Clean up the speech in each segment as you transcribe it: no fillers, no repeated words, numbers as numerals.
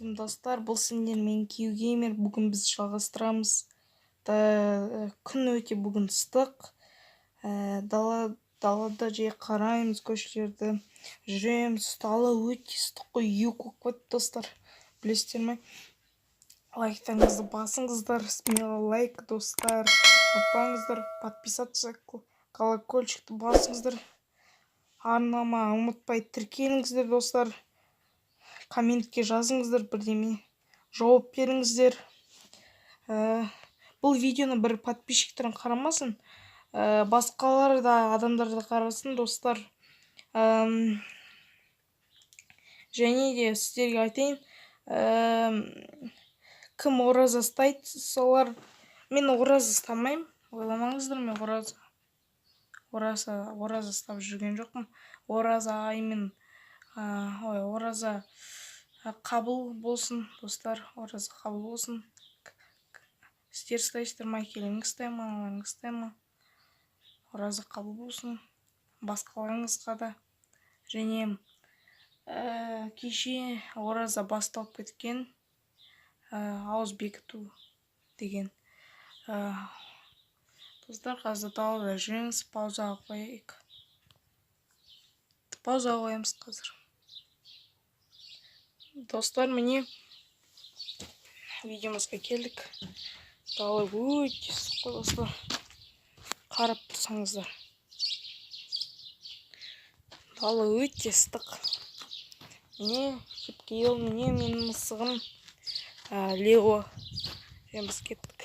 Ассалаумағалейкум, достар! Бұл сендермен Кию Геймер. Бүгін біз жалғастырамыз. Күн өте бүгін ыстық. Далада жай қараймыз, көшелерді жүреміз. Дала өте ыстық қой, үй болып кетті, достар. Білесіздер ме? Лайктарыңызды басыңыздар, смело лайк, достар. Ұмытпаңыздар, подписаться, колокольчикті басыңыздар. Арнама ұмытпай тіркеліңіздер, достар. Комментке жазыңыздар бірдеме, жауап беріңіздер. Бұл видеоны бір подписчиктерім қарамасын, басқалар да, адамдар да қарасын, достар. Және де сіздерге айтайын, кім ораза ұстайды, солар. Мен ораза ұстамаймын, ойламаңыздар, мен ораза ұстап жүрген жоқпын. Ораза айымен, ой, ораза қабыл болсын, достар, ораза қабыл болсын. Сіздер ұстайсыздар ма, әкелеріңіз ұстай ма, аналарыңыз ұстай ма, ораза қабыл болсын басқаларыңызға да. Және кеше ораза басталып кеткен, ауыз бекіту деген. Достар, қазір далада жүреміз, паузаға қояйық, паузаға қоямыз қазір. Достар, міне, видеомызға келдік. Дала өте ыстық қой, достар, қарап тұрсаңыздар, дала өте ыстық. Міне, Кепкейл, міне, менің мысығым Лео. Және біз кеттік.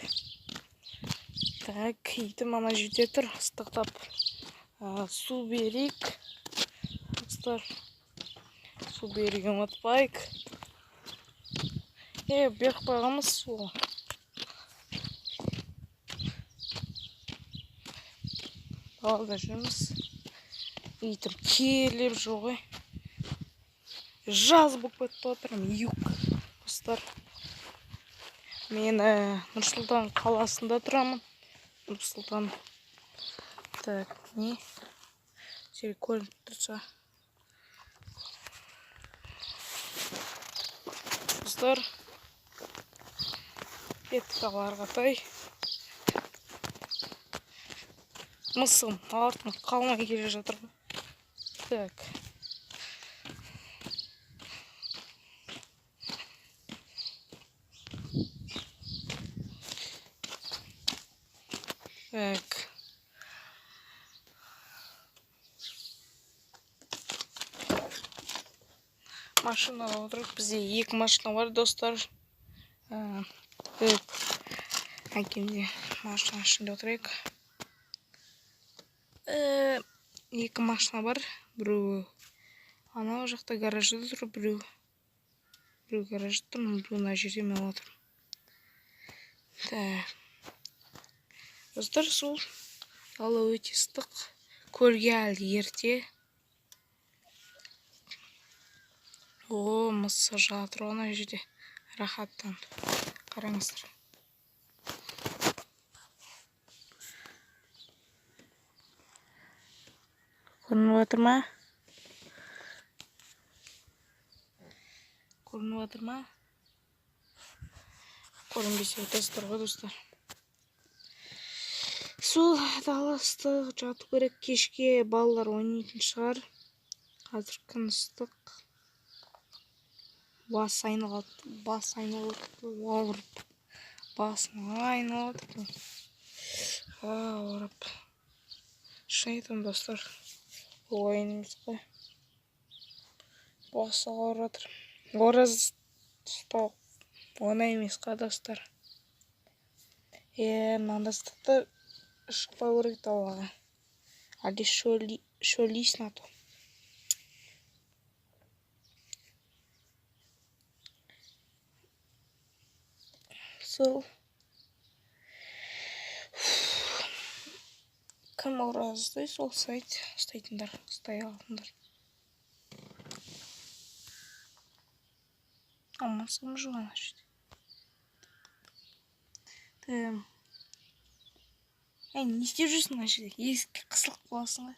Так, итім ана жерде тұр, ыстықтап. Су берейік, достар, су беруге ұмытпайық. Беріп қойғанбыз су. Далада жүрміз. Итім терлеп жүр ғой. Жаз болып кетті ғой, прям юг. Достар, мен Нұр-Сұлтан қаласында тұрамын. Нұр-Сұлтан. Так, не? Сіздерге көрініп тұрса. Достар, кеттік ал ары қаратай. Мысығым артынан қалмай келе жатыр ғой. Так. Так. Машинаға отырып, бізде екі машина бар, достар. Так. Әкемде машина ішінде отырайық. Екі машина бар. Біреуі анау жақта гаражда тұр, біреу гаражда тұр, біреу мына жерде, мен отырмын. Так. Достар, сол дала өте ыстық. Көлге әлі ерте. О, мысық жатыр ғой ана жерде рахаттанып. Қараңыздар. Көрініп жатыр ма? Көрініп жатыр ма? Көрінбесе айтасыздар ғой, достар. Сол дала ыстық, жату керек. Кешке балалар ойнайтын шығар. Қазір күн ыстық. Бас айналады, бас айналады, ауырып. Басым айналады. Ауырып. Шын айтамын, достар. Ойын емес қой. Басы ауырып жатыр. Ораза ұстау оңай емес қой, достар. Мынандай ыстықта шықпау керек далаға. Әлде шөлдейсің а то. Сол. Кім ораза ұстайды, сол ұстайды. Ұстайтындар, ұстай алатындар. Мысығым жоқ ана жерде. Ей, не істеп жүрсің ана жерде? Есікке қысылып қаласың ғой.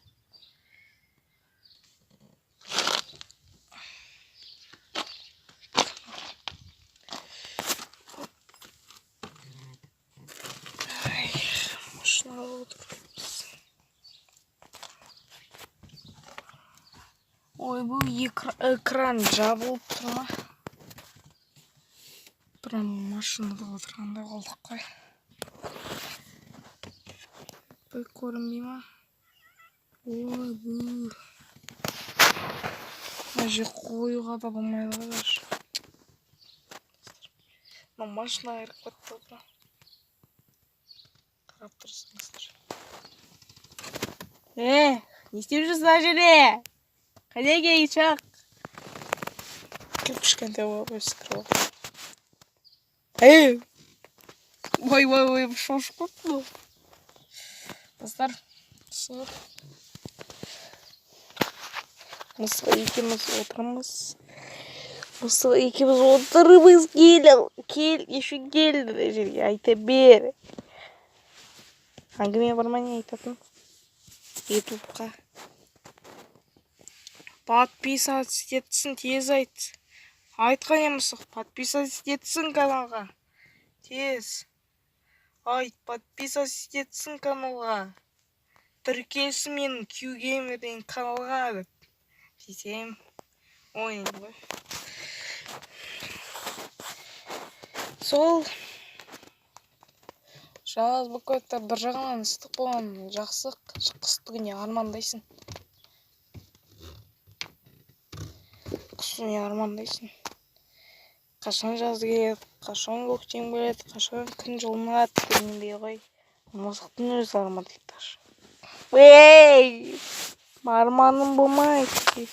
Ойбу, экран жабылып тұр ма? Прям машинада отырғандай болдық қой. Бір көрінбей ма? Ойбу. Мына жерге қоюға да болмайды ғой даже. Мына машина кіріп кетті ғой. Қарап тұрсаңыздар. Не істеп жүрсің мына жерде? Қайда шақ? Кіп кішкентай болып өсіп тұр. Ей! Ой, ой, ой, шошып кетті бұл. Достар, сол. Мысық екеуміз отырмыз. Мысық екеуміз отырмыз. Кел, кел, еще кел мына жерге, айта бер. Әңгіме бар ма, не айтатын? Ютубқа. Подписаться етсін, тез айт. Айтқан е мысық, подписаться етсін каналға. Тез. Айт, подписаться етсін каналға. Тіркелсін менің Q Gamer деген каналға деп. Десем, ойын ғой. Сол жаз болып кетті, бір жағынан ыстық болған жақсы, қыстыгүні армандайсың. Қыстыгүні армандайсың. Қашан жаз келеді, қашан көктем келеді, қашан күн жылынады дегендей ғой. Мысықтың өзі армандайды даже. Ей, арманым болмайды.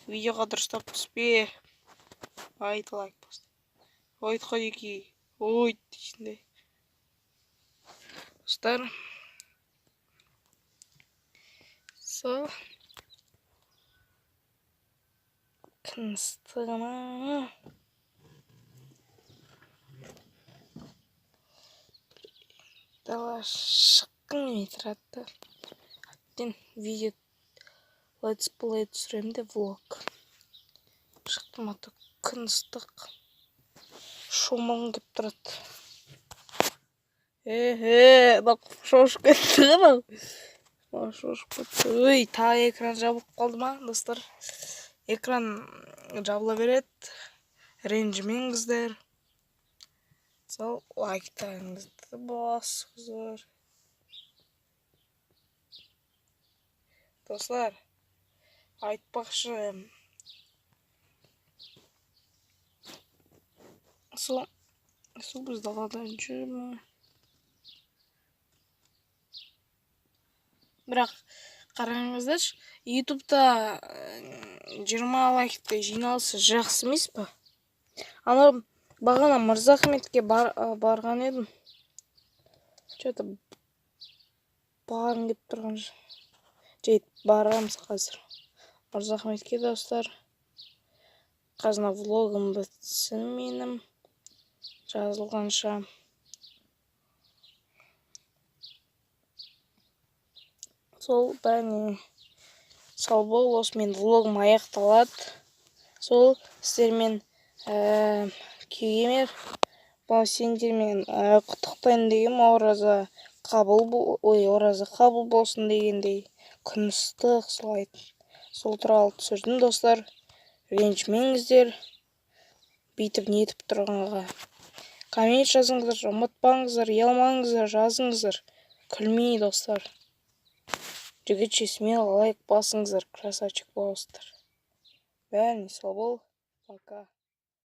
Видеоға дұрыстап түспе. Айт, лайк бас. Айт, қадеки. Ой, дейсің. Достар. Сол. Күн ыстығына. Дала шыққым келмей тұрады да. Әттең, видео летсплей түсіремін де, влог. Шықтым, а то күн ыстық. Шомылғым келіп тұрады. Эхе, мынау шошып кетті ғой мынау. Мынау шошып кетті. Ой, тағы экран жабылып қалды ма, достар? Экран жабыла береді. Ренжімеңіздер. Сол лайктарыңызды басыңыздар. Достар, айтпақшы, сол біз далада жүрміз. Бірақ қараңыздаршы, ютубта 20 лайкты жиналса жақсы емес па? Ана бағана Мырзахметке барған едім. Че-то барғым келіп тұрған жай, барамыз қазір Мырзахметке, достар. Қазір влогым бітсін менің жазылғанша. Сол бәріне сау бол, осымен влогым аяқталады. Сол сіздермен Q Gamer сендермен құттықтайын дегенмін, ораза қабыл, ой, ораза қабыл болсын дегендей. Күн ыстық, солай сол туралы түсірдім, достар. Ренжімеңіздер бүйтіп нетіп тұрғанға. Коммент жазыңыздар, ұмытпаңыздар, ұялмаңыздар, жазыңыздар. Күлмей, достар. Жігітше, смело лайк басыңыздар, красавчик боласыздар. Бәріне сау бол, пока.